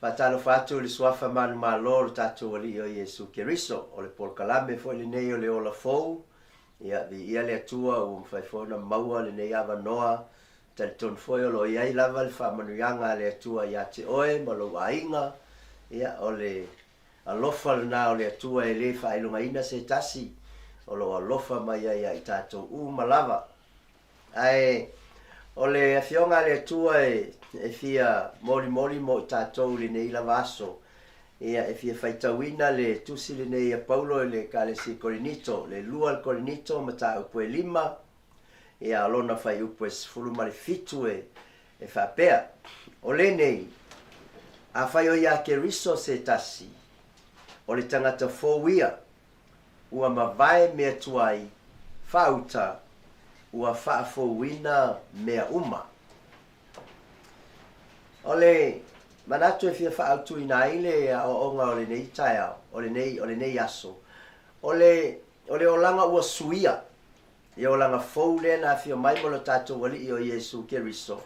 Faatalofa atu i le Suafa manumalo o le tatou Alii o Iesu Keriso. O le polokalame foi lenei o le Ola Fou. Ia, viia le Atua ua mafai foi ona maua lenei avanoa. Talitonu foi o lo o i ai lava le faamanuiaga a le Atua ia te oe ma lou aiga. Ia, o le alofa lena o le Atua e le faailogaina se tasi, o lo o alofa mai ai ia i tatou uma lava. Ae o le Afioga a le Atua e fia molimoli mo i tatou i lenei lava aso, ia e fia faitauina le tusi lenei a Paulo i le Ekalesia i Korinito, le lua le Korinito mataupu e lima, ia o lona fuaiupu e 17 e e faapea, O lenei, afai o iā Keriso se tasi, o le tagata fou ia, ua mavae mea tuai, faauta, ua faafouina mea uma. O le manatu e fia faaautuina ai le aoaoga o lenei taeao, o lenei, o lenei aso, o le, o le olaga ua suia, le olaga fou lea na afio mai ma lo tatou Alii o Iesu Keriso.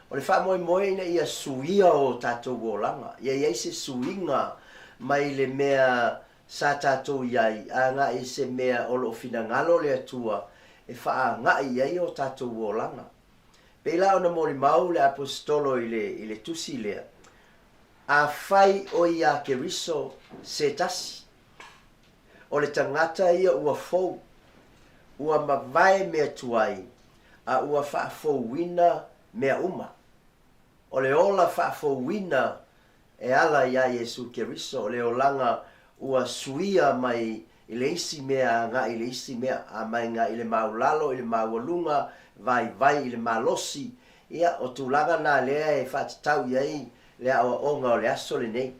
O le faamoemoe ina ia suia o tatou olaga, ia i ai se suiga mai le mea Sa tatou i ai agai i se mea o lo o finagalo le Atua e faaagai i ai o tatou olaga. Pei la ona molimau le Aposetolo i le, i le tusi lea, Afai o iā Keriso se tasi, o le tagata ia ua fou, ua mavae mea tuai, a ua faafouina mea uma. O le ola faafouina e ala iā Iesu Keriso, o le olaga ua suia mai i le isi mea agai i le isi mea, a mai ga i le maulalo i le maualuga, vaivai i le malosi. Ia, o tulaga na lea e faatatau i ai le aoaoga o le aso lenei.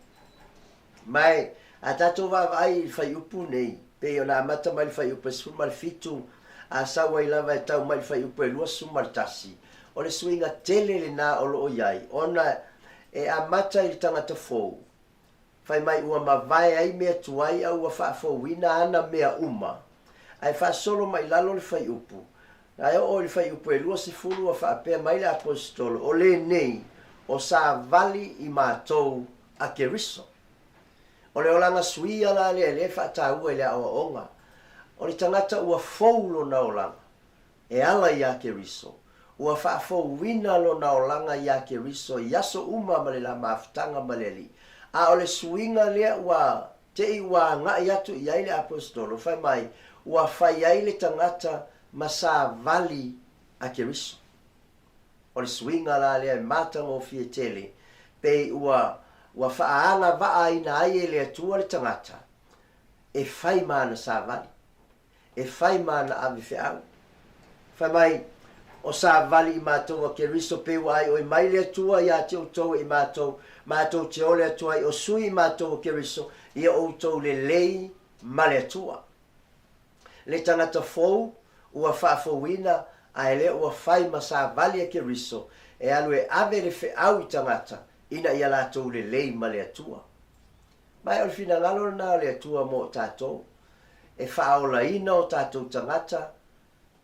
Ma e, a tatou vaavaai i le fuaiupu nei, pei ona amata mai le fuaiupu e 17, a sau ai lava e tau mai i le fuaiupu e 21, o le suiga tele lena o lo o i ai, ona e amata i le tagata fou, fai mai ua mavae ai mea tuai a ua faafouina ana mea uma, ae faasolo mai lalo le fuaiupu, ae oo i le fuaiupu e 20 ua faapea mai le Aposetolo, o lenei, o savali i matou a Keriso. O le olaga suia la lea lea e faataua i le aoaoga, o le tagata ua fou lona olaga e ala iā Keriso, ua faafouina lona olaga iā Keriso i aso uma ma le la mafutaga ma le Alii. A o le suiga lea ua te i ua agai atu i ai le Aposetolo, fai mai, ua fai ai le tagata ma savali a Keriso. O le suiga la lea e matagofie tele, pei ua ua faaagavaaina ai e le Atua le tagata e fai ma ana savali, e fai ma ana ave feau. Fai mai, O savali i matou a Keriso pei ua aioi mai le Atua iā te outou e i matou, matou te ole atu ai o sui i matou a Keriso, ia outou lelei ma le Atua. Le tagata fou ua faafouina ae lea ua fai ma savali a Keriso e alu e ave le feau i tagata ina ia latou lelei ma le Atua. Ma e o le finagalo lena o le Atua mo tatou, e faaolaina o tatou tagata,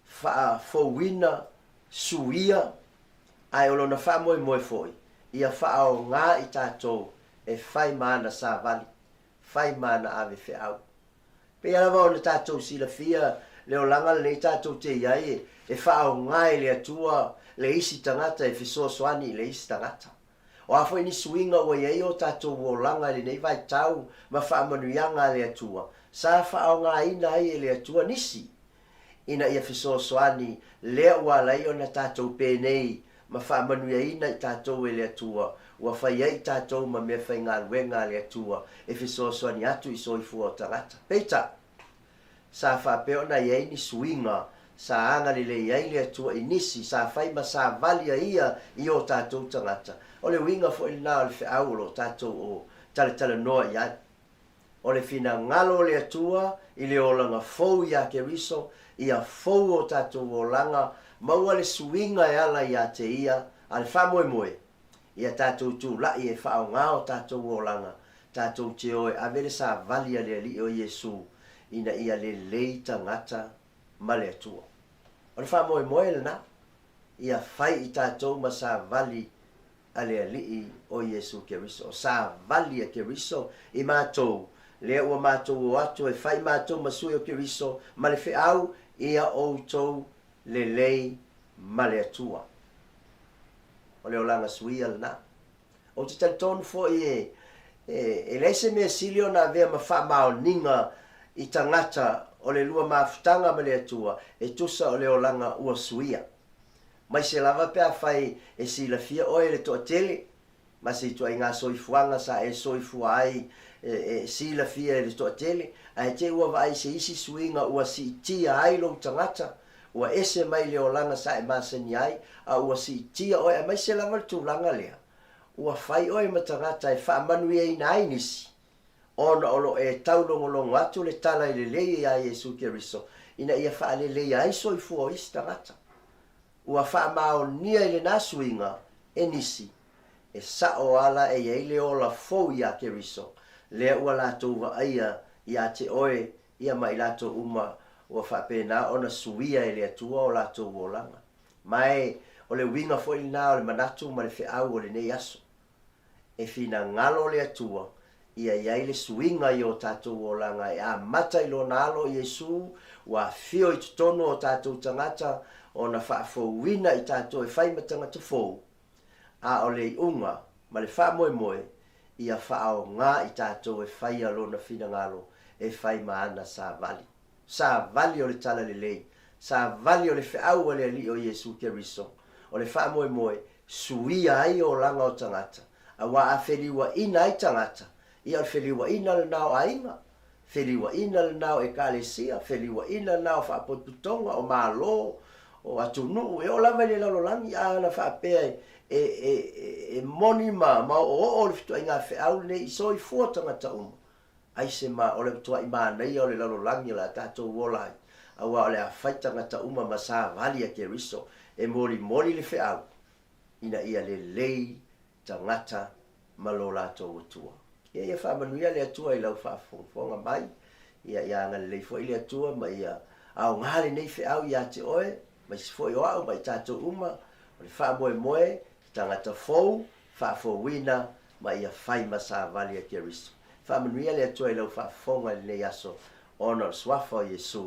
faafouina, suia, ae o lona faamoemoe foi, ia faaoga i tatou e fai ma ana savali, fai ma ana ave feau. Pei lava ona tatou silafia le olaga lenei tatou te i ai, e faaaoga e le Atua le isi tagata e fesoasoani i le isi tagata. O a foi ni suiga ua i ai o tatou olaga i lenei vaitau ma faamanuiaga a le Atua, sa faaaogaina ai e le Atua nisi ina ia fesoasoani lea ua ala ai ona tatou penei ma faamanuiaina i tatou e le Atua, ua fai ai i tatou ma meafaigaluega a le Atua e fesoasoani atu i soifua o tagata. Peitai, sa faapea ona i ai ni suiga sa agalelei ai le Atua i nisi sa fai ma savali a Ia i o tatou tagata. O le uiga foi lena o le feau o lo o tatou o talatalanoa i ai. O le finagalo o le Atua i le olaga fou iā Keriso, ia fou o tatou olaga, maua le suiga e ala iā te Ia, a le faamoemoe, ia tatou tula'i e faaaogā o tatou olaga, tatou te o e ave le savali a le Alii o Iesu, ina ia lelei tagata ma le Atua. O le faamoemoe lena, ia fai i tatou ma savali. a le Alii o Iesu Keriso, o savali a Keriso i matou, lea ua matou o atu e fai matou ma sui o Keriso ma le feau, ia outou lelei ma le Atua. O le olaga suia lena. Ou te talitonu foi e, e leai se mea sili ona avea ma faamaoniga i tagata o le lua mafutaga ma le Atua e tusa o le olaga ua suia. Maise lava pe afai e silafia oe e le toatele, ma se ituaiga soifuaga sa e soifua ai e silafia e le toatele, ae te ua vaai se isi suiga ua siitia ai lou tagata, ua ese mai le olaga sa e masani ai, a ua siitia oe, aemaise lava le tulaga lea, ua fai oe ma tagata e faamanuiaina ai nisi, ona o lo e taulogologo atu le tala lelei ia Iesu Keriso ina ia faaleleia ai soifua o isi tagata. Ua faamaonia i lena suiga e nisi, e sa'o ala e i ai le ola fou iā Keriso, lea ua latou vaaia iā te oe ia ma i latou uma ua faapena ona suia e le Atua o latou olaga. Ma e o le uiga foi lena o le manatu ma le feau o lenei aso. E finagalo le Atua ia i ai le suiga i o tatou olaga e amata i Lona Alo Iesu ua afio i totonu o tatou tagata ona faafouina i tatou e fai ma tagata fou, a o le iuga ma le faamoemoe ia faaaoga i tatou e faia Lona finagalo e fai ma ana savali. Savali o le Talalelei, savali o le feau a le Alii o Iesu Keriso, o le faamoemoe, suia ai olaga o tagata, aua a feliuaina ai tagata, ia o le feliuaina lena o aiga, feliuaina lena o ekalesia, feliuaina lena o faapotopotoga, o malo, o atunuu, e oo lava i le lalolagi, a na faapea e, e, e, e moni ma, ma oooo le fituaiga feau lenei i soifua tagata uma, Aise ma o le matuai manaia o le lalolagi o le a tatou ola ai, aua o le a fai tagata uma ma savali a Keriso e molimoli le feau ina ia lelei tagata ma lo latou Atua. Ia ia faamanuia le Atua i lau faafogafoga mai, ia ia agalelei foi le Atua ma ia aoga lenei feau ia te oe, maise foi o au ma i tatou uma, o le faamoemoe, tagata fou, faafouina ma ia fai ma savali a Keriso. Faamanuia le Atua i lau faafofoga i lenei aso ona o le Suafa o Iesu.